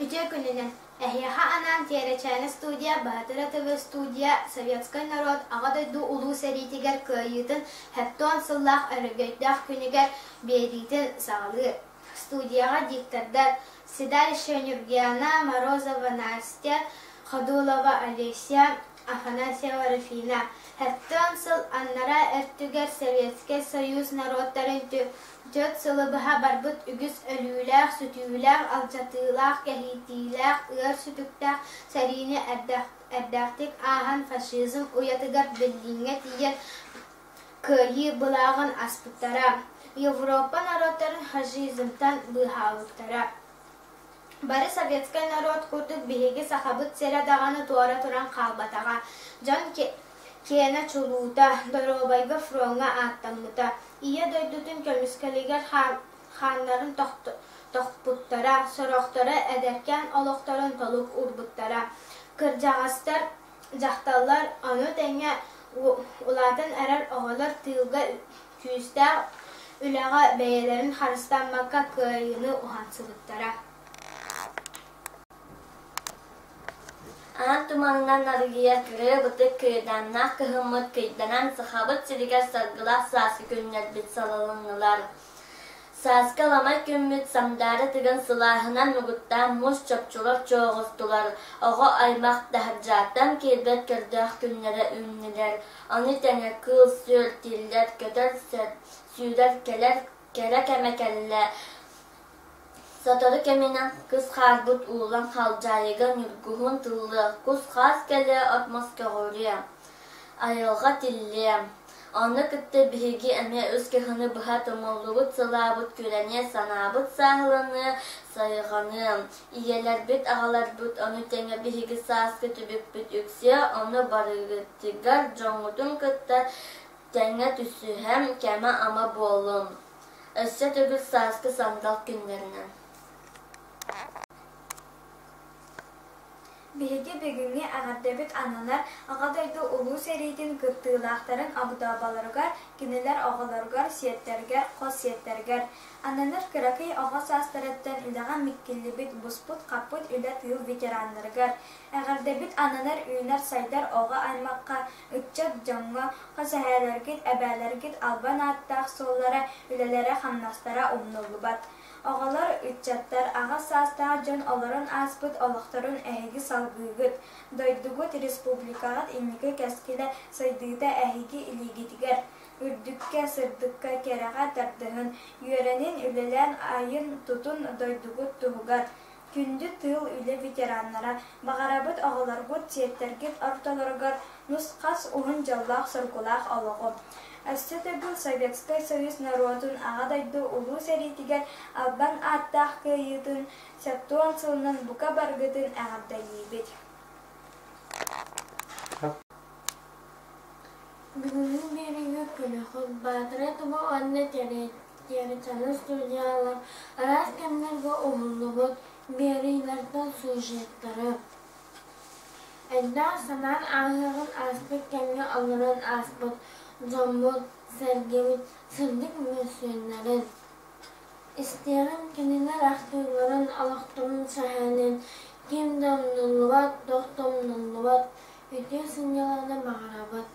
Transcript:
Үтүө күнүнэн! Эһиэхэ анаан Тиэрэчээнэ студия, Баһатыра ТВ студия советскай норуот Аҕа дойду Улуу сэриитигэр кыайыытын 70 сыллаах өрөгөйдөөх күнүгэр биэриитин саҕалыыр. Студияҕа диктордар Седалище Нюргиана, Морозова Настя, Ходулова Олеся, Афанасьева Рафина. 70 сыл аннараа өртүгэр Советскай Союз норуоттарын Түөрт сылы быһа барбыт үгүс өлүүлээх-сүтүүлээх, алдьатыылаах, кэһиитиилээх, ыар сүтүктээх сэриини эрдээхтик ааһан фашизм уйатыгар Берлиҥҥэ тиийэн Кыайыы былааҕын аспыттара, Европа норуоттарын фашизмтан быыһаабыттара. Бары советскай норуот курдук биһиги Сахабыт сирэ даҕаны туора туран хаалбатаҕа, дьон киэнэ чулуута, доруобайга фроҥҥа ааттаммыта, Ийэ дойдутун көмүскэлигэр хааннарын тохпуттара, сорохторо эдэркээн олохторун толук уурбуттара. Кырдьаҕастар, дьахталлар, ону тэҥэ улаатан эрэр оҕолор тыылга күүстээх үлэҕэ бэйэлэрин харыстаммакка кыайыыны уһансыбыттара. Аан туманынан аргыйар кырыа-бытык кыыдааннаах кыһыммыт кыйданан Сахабыт сиригэр саргылаах сааскы күннэрбит салалыннылар. Сааскы аламай күммүт сандаара тыган сылааһынан угуттаан муус чопчулар чооҕустулар, оҕо аймах таһырдьааттан киирбэт көрдөөх күннэрэ үүннүлэр. Ону тэҥэ кыыл-сүөл тиллэр, көтөр сүүрэр кэлэр кэрэ кэмэ кэллэ. Сотору кэминэн кыс хаарбыт ууллан халдьаайыга ньургуһун тыллыа, кус-хаас кэлиэ, от-мас көҕүрүө, айылҕа тиллиэ. Ону кытта биһиги эмиэ үс кыһыны быһа тумуллубут сылаабыт күрэниэ, санаабыт сааһыланыа, сайҕаныа. Ийэлэрбит, аҕаларбыт ону тэҥэ биһиги сааскы түбүкпүт үксүө, ону барыгытыгар дьоҥҥутун кытта тэҥҥэ түсүһэн кэмэ-ама буоллун. Өссө төгүл сааскы сандал күннэринэн. Биһиги бүгүҥҥү эҕэрдэбит ананар Аҕа дойду Улуу сэриитин кыттыылаахтарын огдооболоругар, кинилэр оҕолоругар, сиэттэригэр, хос сиэттэригэр. Ананар кыракый оҕо саастарыттан үлэҕэ миккиллибит, буспут-хаппыт үлэ тыыл ветераннарыгар. Эҕэрдэбит ананар үүнэр-сайдар оҕо аймахха, ыччат дьоҥҥо, хос эһээлэргит, эбээлэргит албан ааттаах суоллара, үлэлэрэ-хамнастара умнуллубат. Оҕолор, ыччаттар, аҕа саастаах дьон олорон ааспыт олохторун эһиги салгыыгыт. Дойдугут, республикаҕыт инники кэскилэ, сайдыыта эһиги илиигитигэр. Үрдүккэ, сырдыкка, кэрэҕэ тардыһын, үөрэнин, үлэлээн айын-тутун дойдугут туһугар. Күндү тыыл, үлэ ветераннара, баҕарабыт оҕолоргут, сиэттэргит ортолоругар нус-хас уһун дьоллоох-соргулаах олоҕу. Өссө төгүл Советскай Союз норуотун Аҕа дойду Улуу сэриитигэр албан ааттаах кыайыытын 70 сылынан бука барыгытын эҕэрдэлиибит! Бүгүҥҥү биэриигэ күнүхүт Баатара тугу уонна Тиэричаны студиялар араас кэмнэргэ уһуллубут биэриилэртэн сюжеттары, элбэх санаан ааһыаҕын ааспыт кэмҥэ олорон ааспыт дьоммут, сэргэбит сырдык мөссүөннэрин, истиэҕин кинилэр ахтыыларын, олохторун сэһэнин ким да умнуллубат, туох да умнуллубат үтүө сынньалаҥы баҕарабыт.